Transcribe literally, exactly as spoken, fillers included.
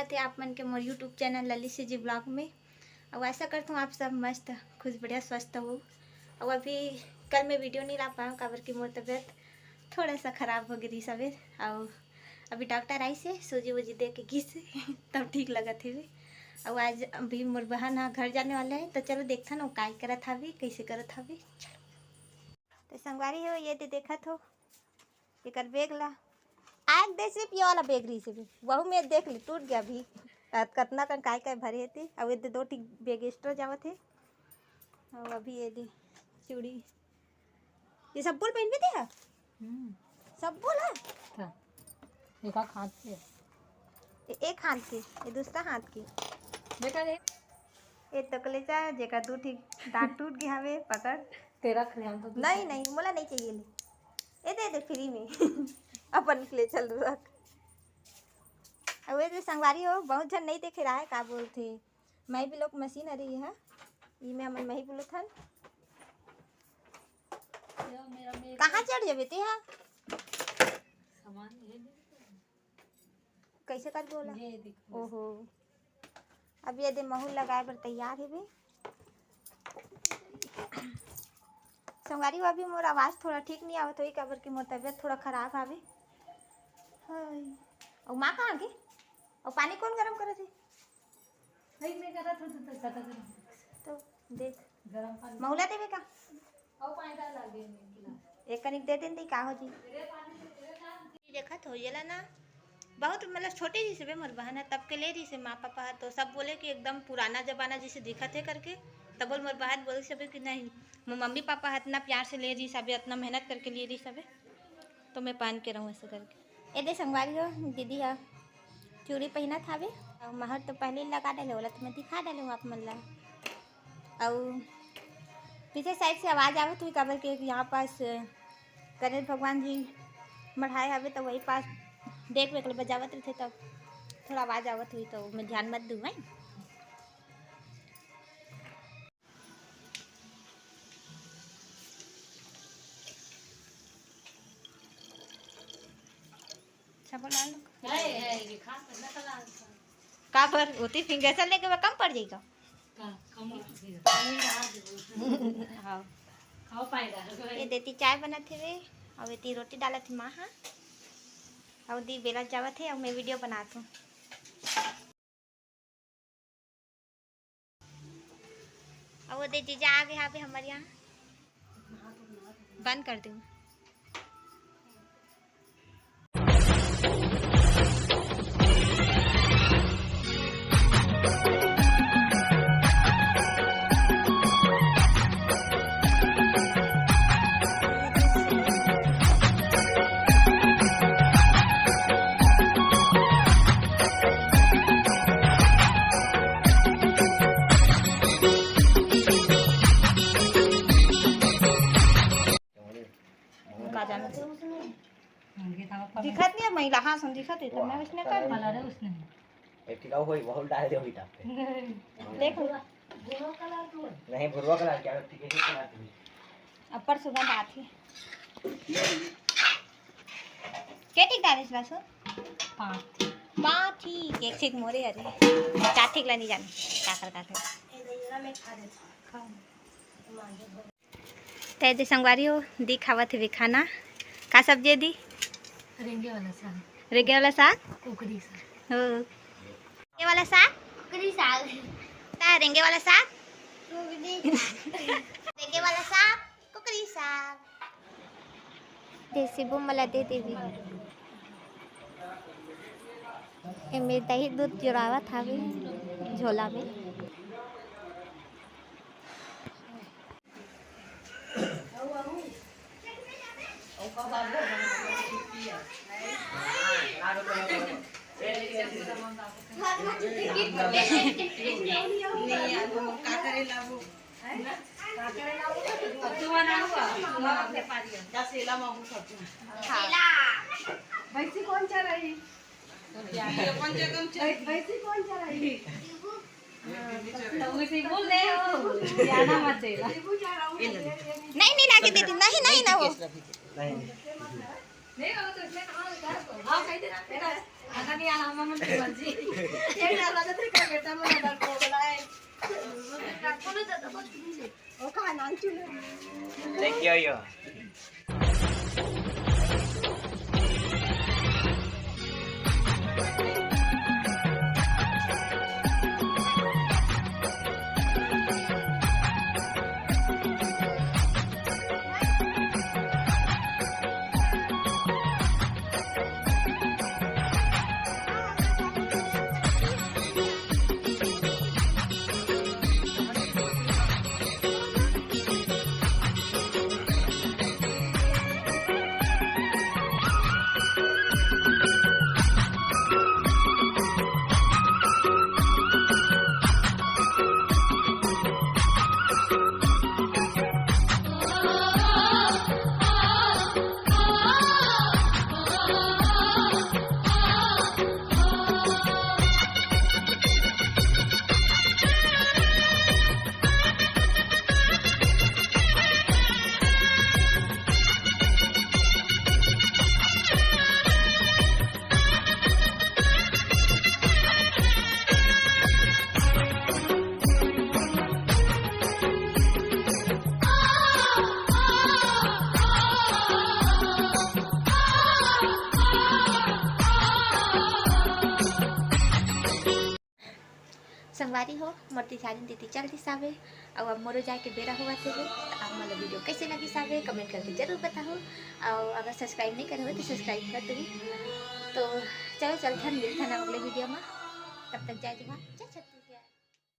स्वागत हे आप मन के मोर YouTube चैनल ललित CG vlog में। अउ आशा करत हूँ आप सब मस्त, खुश, बढ़िया, स्वस्थ हो। अउ अभी कल मैं वीडियो नहीं ला पाऊँ, काबर कि मोर तबीयत थोड़ा सा खराब हो गई रहिस हवे। अउ अभी डॉक्टर आइस हे, सूजी वूजी दे के गिस हे, तब ठीक लगत हे। अउ आज अभी मोर बहन ह घर जाने वाला हे, तो चलो देखथन वो काय करत हवे, कैसे करत हवे। चलो। तो संगवारी हो, ये दे देखत हो, एकर बैग ला आग दे, सिर्फ ये वाला बैग रहिस हे, वहू में देख ले, टूट गया अभी। अत कतना कन काय काय भरे हे ते। अउ ये दे दो ठी बैग एक्स्ट्रा जावत हे। अउ अभी ये दे चूड़ी, ये सब बोल पहनबे ते हा? हम्म। सब बोल हा? हाँ। एक हाथ के। ए-, एक हाथ के, ये दूसरा हाथ के। देखा रे। ये तकले जा, जेकर दू ठी दांत टूट गया हवे, पकड़। तेरा खिलान तो नहीं, नहीं, मोला नहीं चाहिए, ले। ये दे दे फ्री में। अपन के ले चल रख। अब ये जो संगवारी हो, बहुत झन नहीं देखे रहा है, का बोलथे, मैं भी लोग मशीन हरे ये हा, ई में हमन मही बोलत हन। यो, मेरा मेरे कहाँ चढ़ जाबे ते हा? सामान ये दे। कैसे कर बोला? ये देखो। ओहो, अब ये दे महू लगाए बर तैयार हे बे। संगवारी हो, अभी मोर आवाज थोड़ा ठीक नहीं आवत होई, काबर कि मोर तबीयत थोड़ा खराब हावे। हाय। अउ माँ कहाँ गे? अउ पानी कौन गरम करत हे? भाई, मैं करत हूँ, तो, तो, तो, तो, तो देख, गरम पानी। महुला देवे का? अउ पानी डाल, डाल दे, मैं गिलास। एक कनिक दे देन, दे का हो जी? देखत हो, ये ला ना, बहुत, मतलब, छोटे रहिस हे बे मोर बहन ह, तब के ले रहिस हे माँ पापा ह, तो सब बोले कि एकदम पुराना जमाना जैसे दिखत हे करके। तब बोल मोर बहन बोले सब कि नहीं, मोर मम्मी पापा ह इतना प्यार से ले रहिस हे, अतना मेहनत करके ले रहिस हे, तो मैं पहन के रहूँ ऐसे करके। ए दे संगवारी हो, दीदी ह चूड़ी पहनत हावे, अउ महर तो पहले ही लगा डाले, ओला तो मैं दिखा डाले हूँ आप मन ला। अउ पीछे साइड से आवाज आवत हुई, काबर के यहाँ पास गणेश भगवान जी मढ़ाए हवे, तो वही पास देख वेख ले बजावत रहिथे, तब थोड़ा आवाज आवत हुई, तो मैं ध्यान मत दूँ मैं। अच्छा, बोला लो। है, है, ये खास है, नकल आ गया। का पर होती फिंगर से लेके वो कम पड़ जाएगा। का, कम पड़ जाएगा। हाँ। खाओ पाएगा। ये देती चाय बनत हवे, अउ एती रोटी डालत हे माँ हा, अउ दी बेला जावत हे, अउ मैं वीडियो बनात हूँ। अब वो दे जीजा आ गए यहाँ पे हमारे यहाँ, बंद कर दूँ। का जाना? दिखत नहीं है महिला, हाँ, सुन, दिखत है, तो मैं उसने कर कलर है उसने। एक ठिकाऊ होई, बहुत डाल दे होई ताप पे। देखो। नहीं, भुरवा कलर क्या, ठीक है, ठीक है। अब्बड़ सुगंध आथे। के ठीक डाले बस? पाँच। पाँच ठीक, एक ठीक मोरे हरे। चार ठीक ला नहीं जाने, का कर, का कर। ते दे संगवारी हो, दी खावत हवे खाना। का सब्जी है दी? रेंगे वाला साग। रेंगे वाला साग? कुकरी साग। हो। रेंगे वाला साग? कुकरी साग। ता रेंगे वाला साग? कुकरी साग। रेंगे वाला साग, कुकरी साग। देसी बो मला दे देवी। एमे दही दूध जुड़ावत हावे झोला में। भैंसी कौन चराई? भैंसी कौन चराई? तो उसे बोल रहे हो, ज्यादा मत देला। नहीं, नहीं लाके देती, नहीं, नहीं ना वो। नहीं, नहीं। नहीं, वो तो इसमें कहाँ उतार दो। हाँ, कह दे ना, बेटा। अगर नहीं आना, मम्मी की मर्जी। एक डाल लगा तेरे का बेटा, मैं डाल को बुलाए। वो कहा नाम चुनो। Thank you, yo. संगवारी हो, मोर तिथारिन दीदी चल दिस हावे, अउ अब मोरो जाए के बेरा होवत हे। त आप मन ला video कइसे लगिस हावे, comment करके जरूर बताहू, अउ अगर subscribe नहीं करे हो तो subscribe कर दू। तो चलो चलथन, मिलथन अगले video में, तब तक जय जोहार, जय छत्तीसगढ़।